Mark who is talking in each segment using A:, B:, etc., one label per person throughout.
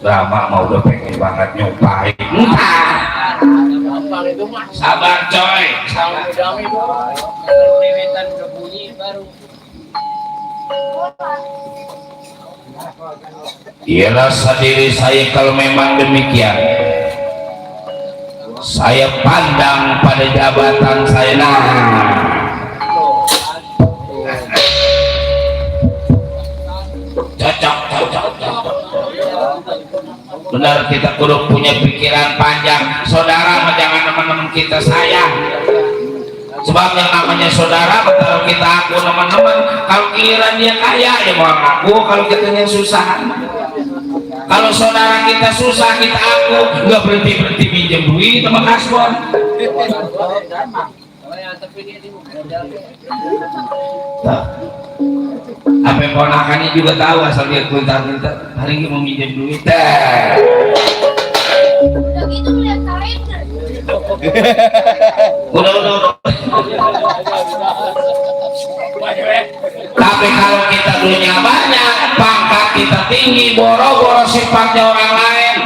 A: Rama mau udah pengen banget nyumpahin. Sabar coy. Ialah sadiri saya kalau memang demikian. Saya pandang pada jabatan saya. Cocok. Benar, kita kudu punya pikiran panjang. Saudara, jangan teman-teman kita sayang. Sebab yang namanya saudara, kalau kita aku teman-teman, kalau giliran dia kaya ya mau aku, kalau kitanya susah. Kalau saudara kita susah, kita aku nggak berhenti pinjam duit sama kasbon. Apa yang ponakannya juga tahu asal dia pintar-pintar hari ini mau minjem duit.
B: Udah gitu lihat kalender.
A: Udah. Tapi kalau kita dunia banyak, pangkat kita tinggi, boro-boro sifatnya orang lain,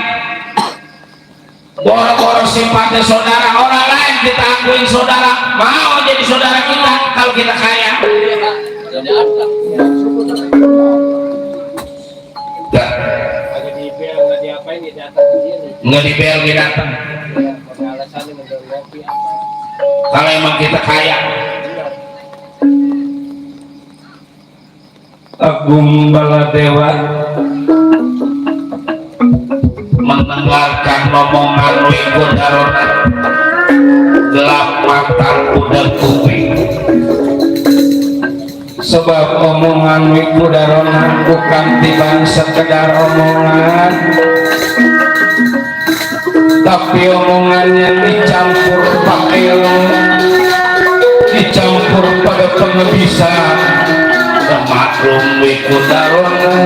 A: boro-boro sifatnya saudara orang lain, kita akuin saudara, mau jadi saudara kita kalau kita kaya. Nggak dibel dia datang. Kalau emang kita kaya. Agung Baladewa mendengarkan omongan Wiku Darona, gelap mata udah kuping. Sebab omongan Wiku Darona bukan tiba sekedar omongan, tapi omongannya dicampur pakai ilmu, dicampur pada pengebisan. Maklum Wiku Darona.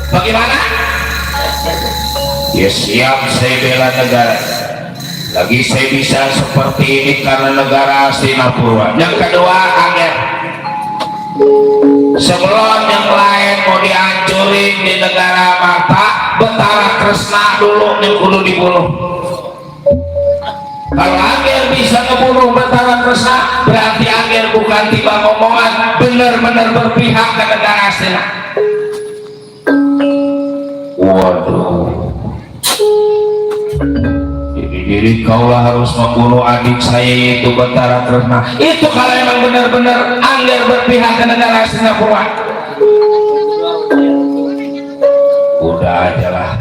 A: Bagaimana? Ya siap, saya bela negara. Lagi saya bisa seperti ini karena negara Singapura. Yang kedua, agen. Sebelum yang lain mau dihancurin di negara mata, Betara Kresna dulu yang kudu dibunuh. Kalau Angger bisa ngebunuh Betara Kresna, berarti Angger bukan tiba ngomongan, benar-benar berpihak ke negara Astina. Waduh, jadi kaulah harus membunuh adik saya itu Betara Kresna. Itu kalau emang benar-benar Angger berpihak ke negara Singapura. Udah aja lah,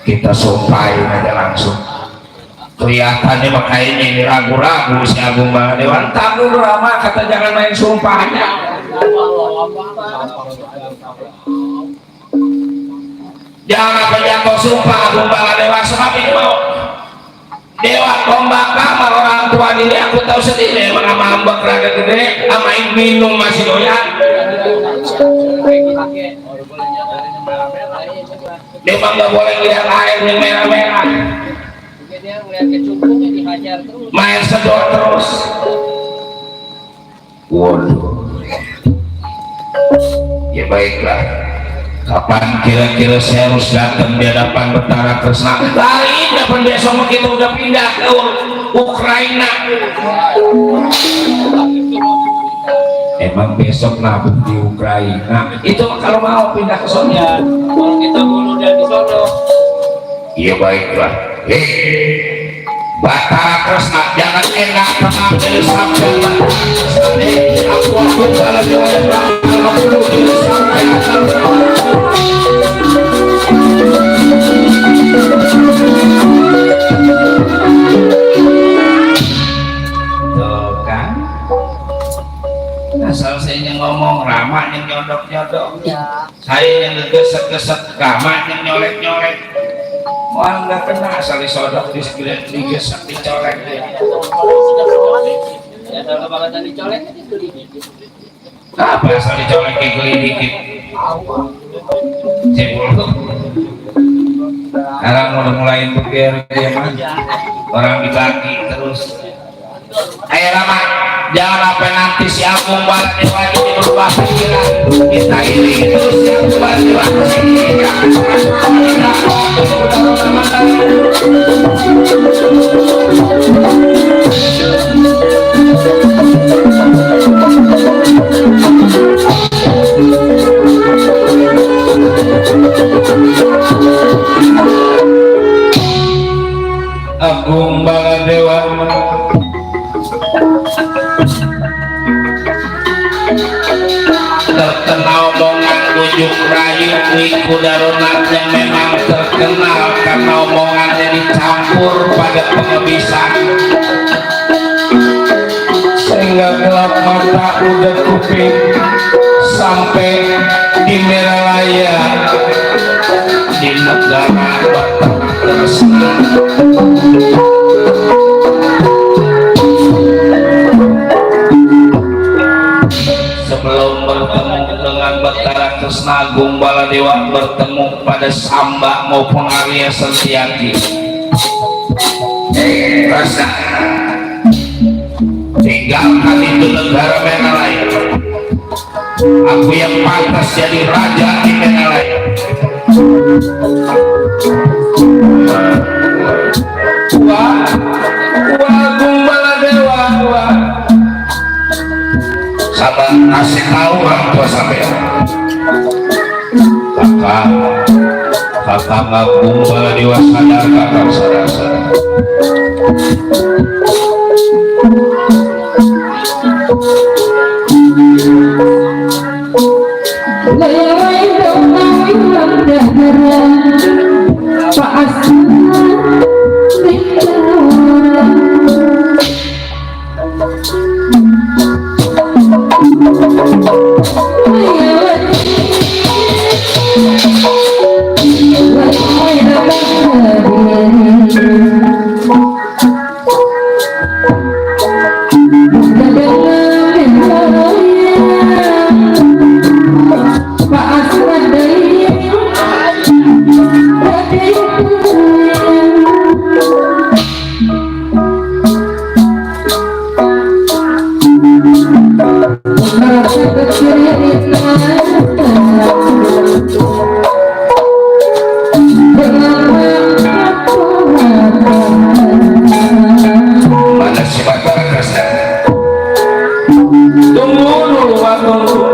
A: kita sumpahin aja langsung. Kelihatannya makanya ini ragu-ragu si Agung Baladewa. Entar dulu Rama, kata jangan main sumpahnya. Jangan apa jatuh sumpah Agung Baladewa, sebab ini mau Dewa Tombak Kamar orang tua diri aku tahu sendiri. Emang sama ambek rada gede, sama minum masih doyan. Dia mah nggak boleh lihat air yang merah-merah. Dia ngeliat kecubungnya dihajar terus, main sedot terus. Waduh. Ya baiklah, kapan kira-kira saya harus datang di hadapan Betara Kresna? Lari depan besok kita udah pindah ke Ukraina. Emang besok nabung di Ukraina itu kalau mau pindah ke sana. Kalau kita bunuh dan di sana. Iya baiklah. Betara Kresna jangan enak mengambil sabda. Aku Baladewa aku sampai asal saya yang ngomong Rama yang nyodok-nyodok, saya yang ngegesek-gesek, Rama yang nyolek-nyolek. Wah nggak kena asal disodok, digesek, dicolek. Ya kalau banget dicolek itu dikit. Apa asal dicolek geli dikit? Cebol. Sekarang udah mulai beker ya man. Orang dibagi terus. Ayo Rama. jangan sampai nanti si Agung Baladewa ini berubah pikiran. Kita ini terus si Agung Baladewa Agung Baladewa terkena omongan bujuk rayu Wiku Darunat yang memang terkenal karena omongannya dicampur pada pengebisan sehingga gelap mata udah kuping sampai di Meralaya di negara Batak tersenang. Sebelum bertemu dengan Betara Kresna, Agung Baladewa bertemu pada Samba maupun Arya Sentiati. Kresna, tinggalkan itu negara Menalaya. Aku yang pantas jadi raja di Menalaya. Wah, Agung Baladewa, sabar kasih tahu orang tua sampean. Kakak Agung Baladewa sadar, kakak sadar. Mana si Betara Kresna? Tunggu dulu, tunggu.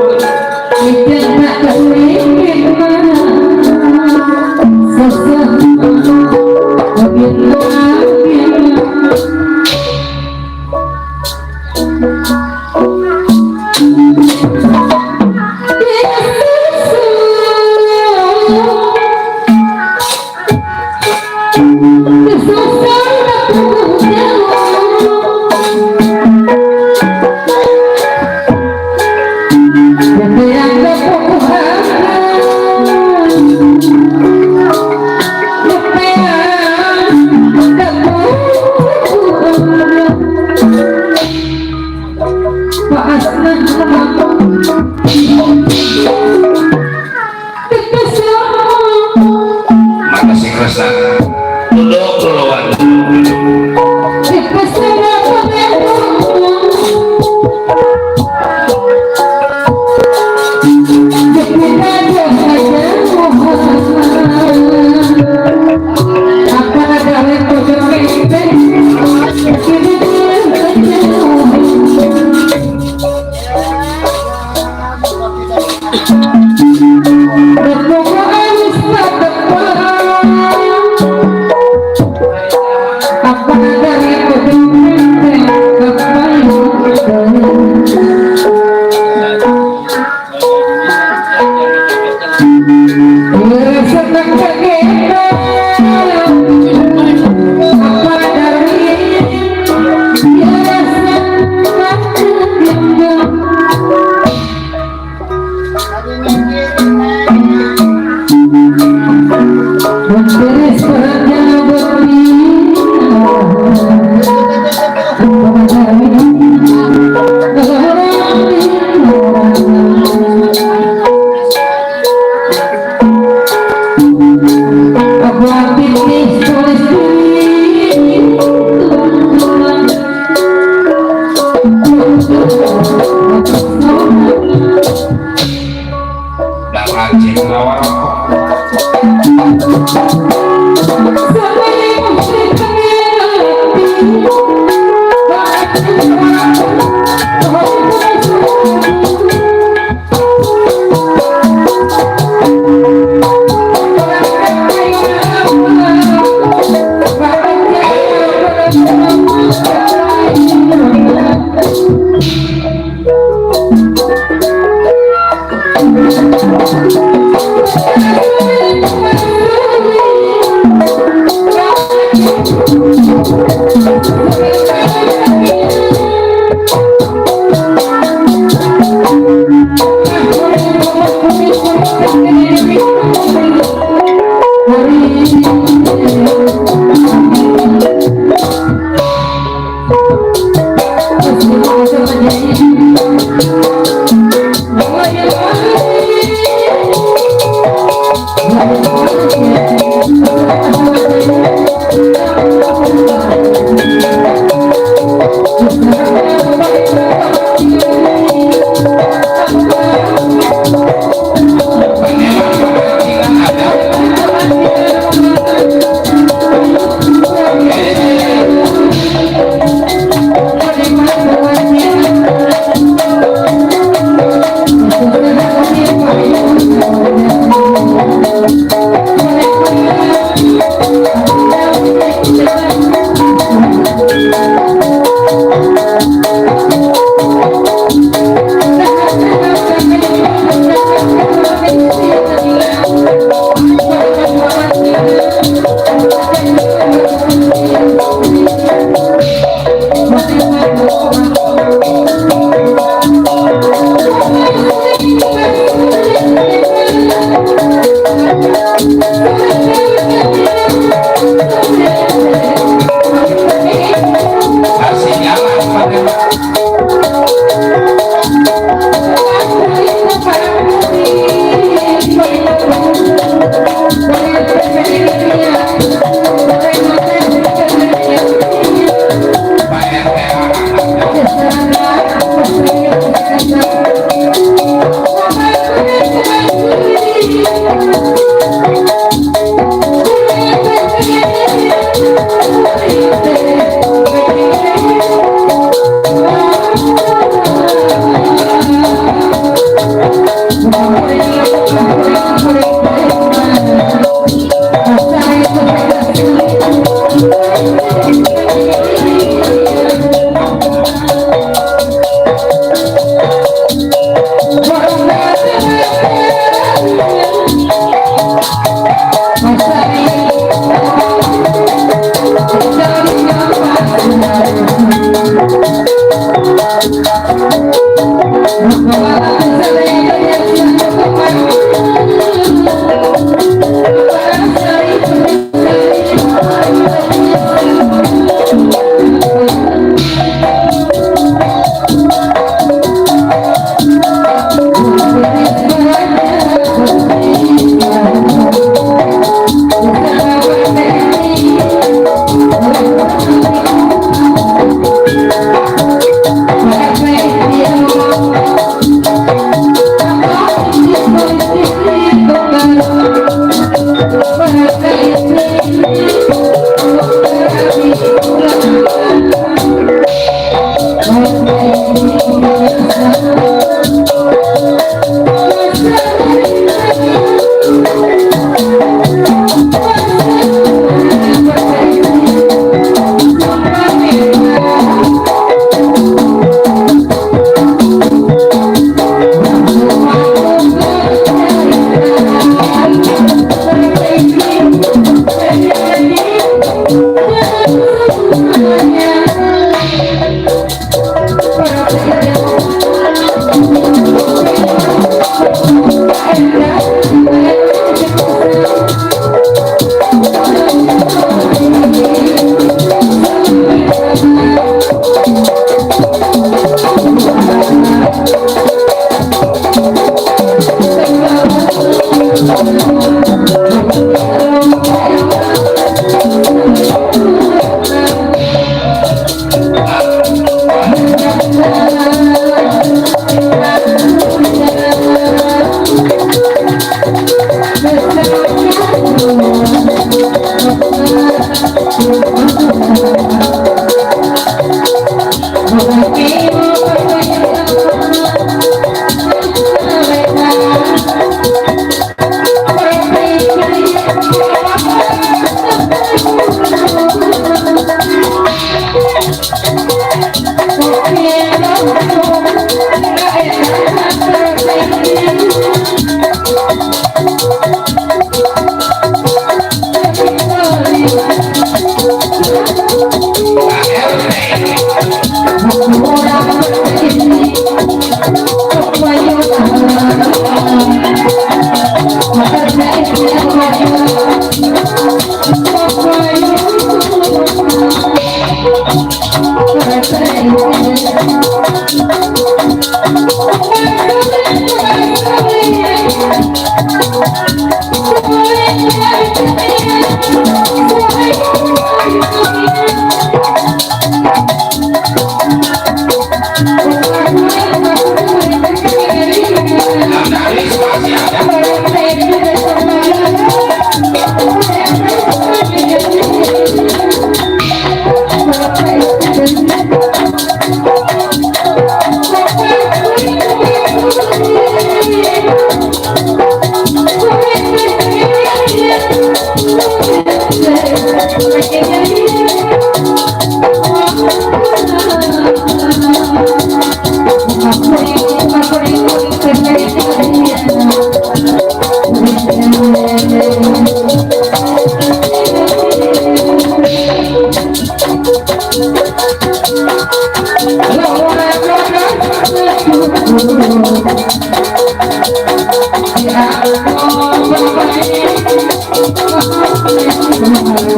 A: masih ada.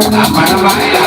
A: Apa namanya?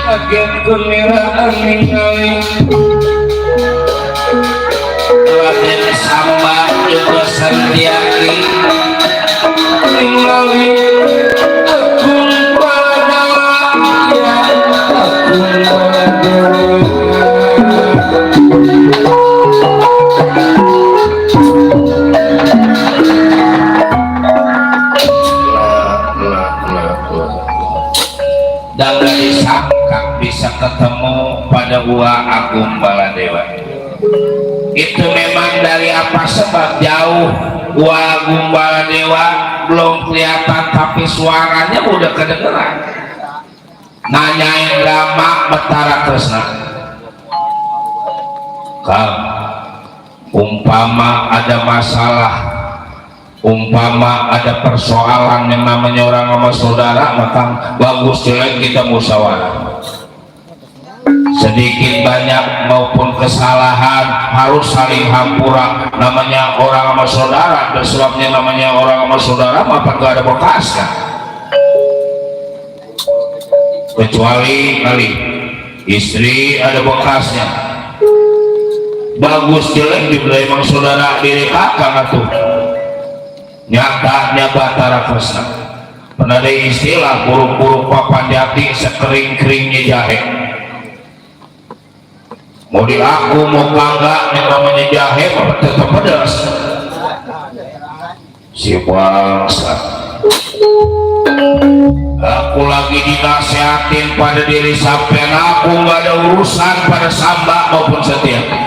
A: Agen gembiraan ningali Raden Samba juga Santiaki ningali Agung Padawa ya Agung dan gak disangka bisa ketemu pada Uwa Agung Baladewa. Itu memang dari apa sebab jauh Uwa Agung Baladewa belum kelihatan tapi suaranya udah kedengeran. Nanyain Rama Betara Kresna, Kang, umpama ada masalah, umpama ada persoalan yang namanya orang sama saudara, maka bagus jelek kita musyawarah. Sedikit banyak maupun kesalahan harus saling hampura. Namanya orang sama saudara, dan sebabnya namanya orang sama saudara, maka gak ada bekasnya. Kecuali kali istri ada bekasnya. Bagus jelek dibeli emang saudara diri kakak atuh. Nyatanya Batara Kresna pernah ada istilah buruk-buruk papan jati sekering-keringnya jahe. Mau di aku mau kagak yang namanya jahe tetap pedas. Si bangsa, aku lagi dinasehatin pada diri sampean, aku nggak ada urusan pada Samba maupun Setiaki.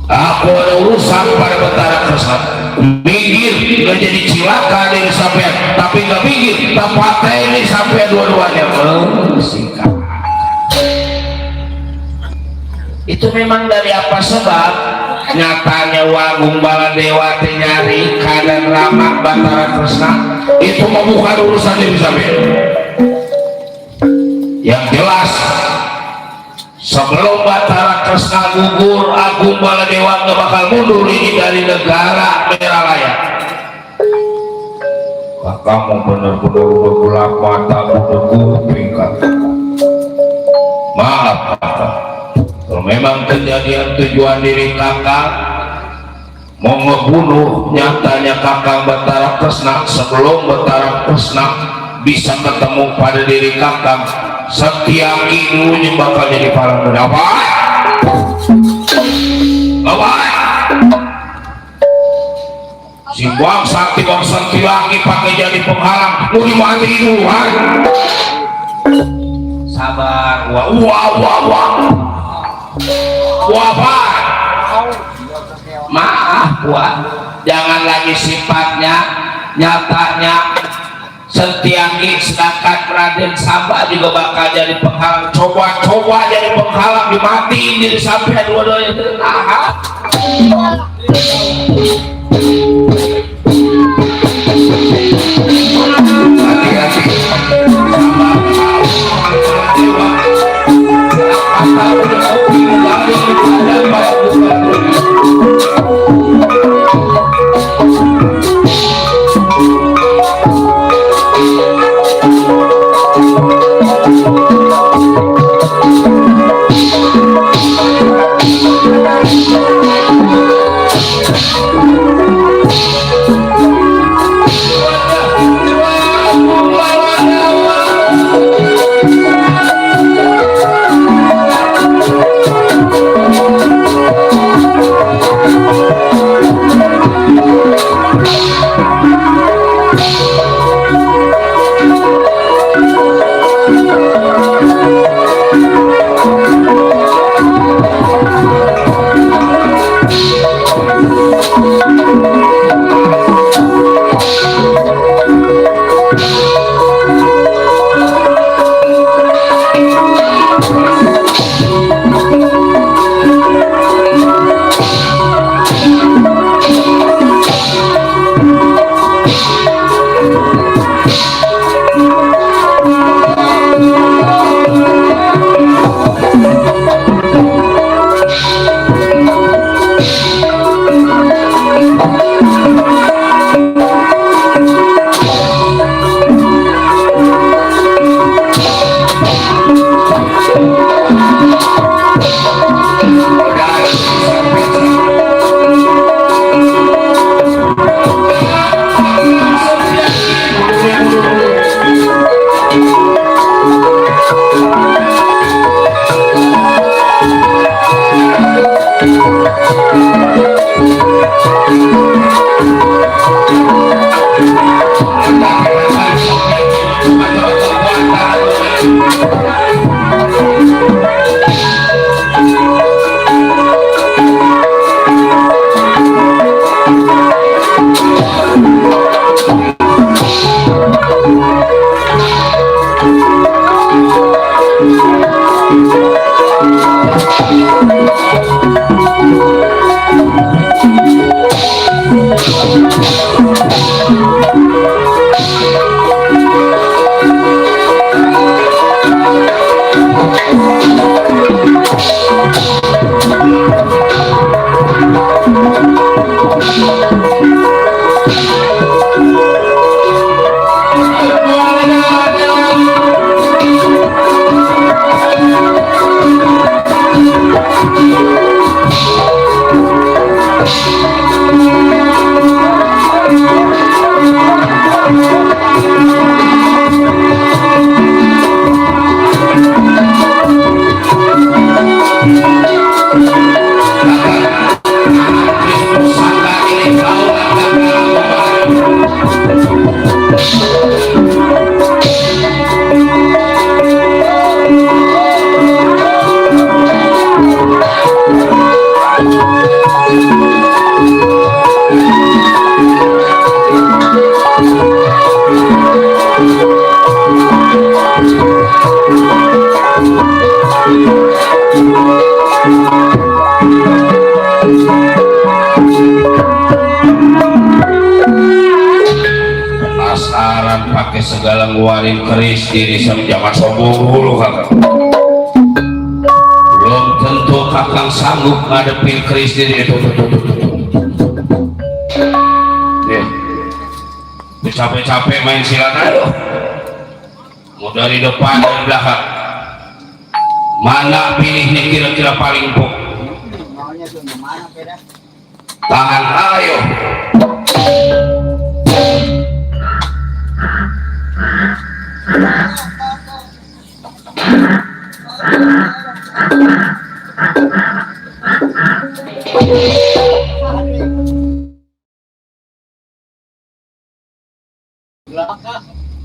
A: Aku ada urusan pada Betara Kresna. Minggir gak jadi cilaka dari sampean, tapi gak minggir tak pakai ini sampean dua-duanya. Itu memang dari apa sebab? Nyatanya Wagung Baladewa teh nyari kanan Rama Batara Kresna itu mau bukan urusan diri sampai. Yang jelas sebelum Batara Kresna gugur, Agung Baladewa gak bakal mundur ini dari negara Meralaya. Kamu benar-benar bergelap mata, berdegup pingkat. Maaf kakak, kalau memang kejadian tujuan diri kakak mau ngebunuh, nyatanya kakak Batara Kresna, sebelum Batara Kresna bisa ketemu pada diri kakak, Setyaki dulunya bakal jadi palang apa? Apa? Si Wang Sakti lagi pakai jadi penghalang, mau dimati duluan. Sabar, wah, maaf wah, jangan lagi sifatnya, nyatanya Setyaki sedangkan Raden Samba juga bakal jadi penghalang. Coba jadi penghalang, dimatiin diri sampai dua-duanya tertahan. Hati-hati. ngeluarin keris diri sama jangan sombong dulu kakak. Belum tentu kakang sanggup ngadepin keris diri itu. Capek-capek main silat ayo. Mau dari depan dari belakang. Mana pilihnya kira-kira paling empuk? Tahan ayo.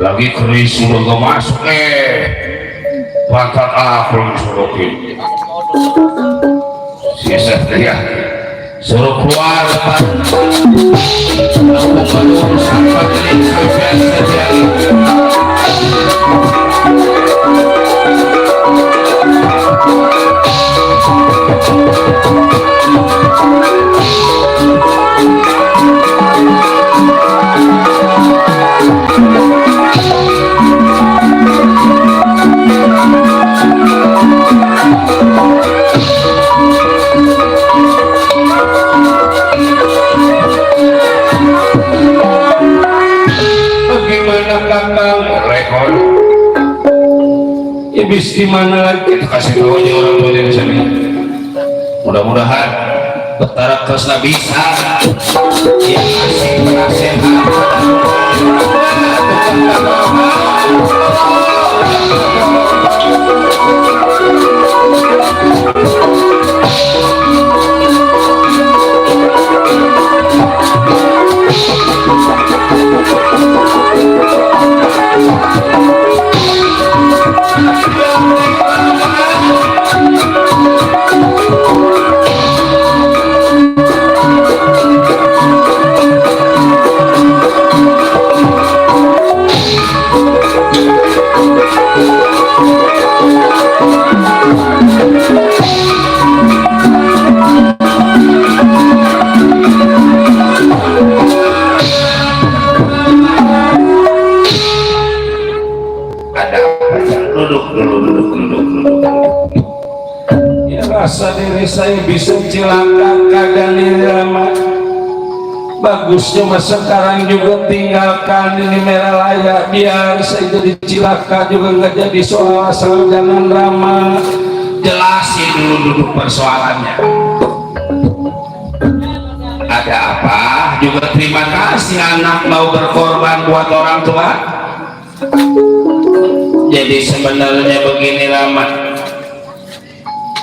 A: Lagi keris sudah gak masuk pantat aku disuruhin sisa ya suruh keluar depan aku baru sampai ini sampai saja. Ibis di mana lagi kita kasih tahu aja orang tua di sini. Mudah-mudahan Betara Kresna bisa yang kasih penasehat. Rasa diri saya bisa cilaka kadang ini lama bagusnya mas sekarang juga tinggalkan ini merah layak biar saya jadi cilaka juga nggak jadi soal asal jangan drama. Jelasin dulu persoalannya ada apa juga. Terima kasih anak mau berkorban buat orang tua. Jadi sebenarnya begini lama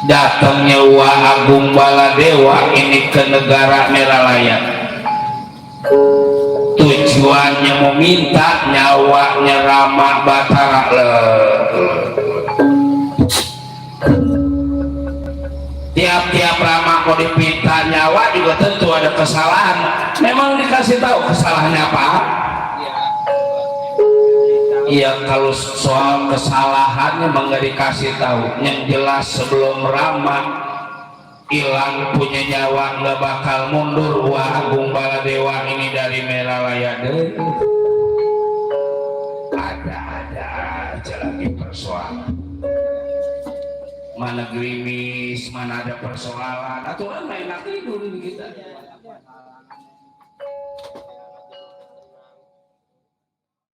A: datangnya Wah Agung Baladewa ini ke negara Meralaya tujuannya mau minta nyawanya Rama Batara. Tiap-tiap Rama mau dipinta nyawa juga tentu ada kesalahan. Memang dikasih tahu kesalahannya apa? Iya, kalau soal kesalahannya nggak dikasih tahu. Yang jelas sebelum Rama hilang punya nyawa nggak bakal mundur Wah Agung Baladewa ini dari Meralaya deh. Ada aja lagi persoalan. Mana gerimis, mana ada persoalan. Aturan main tidur ini kita.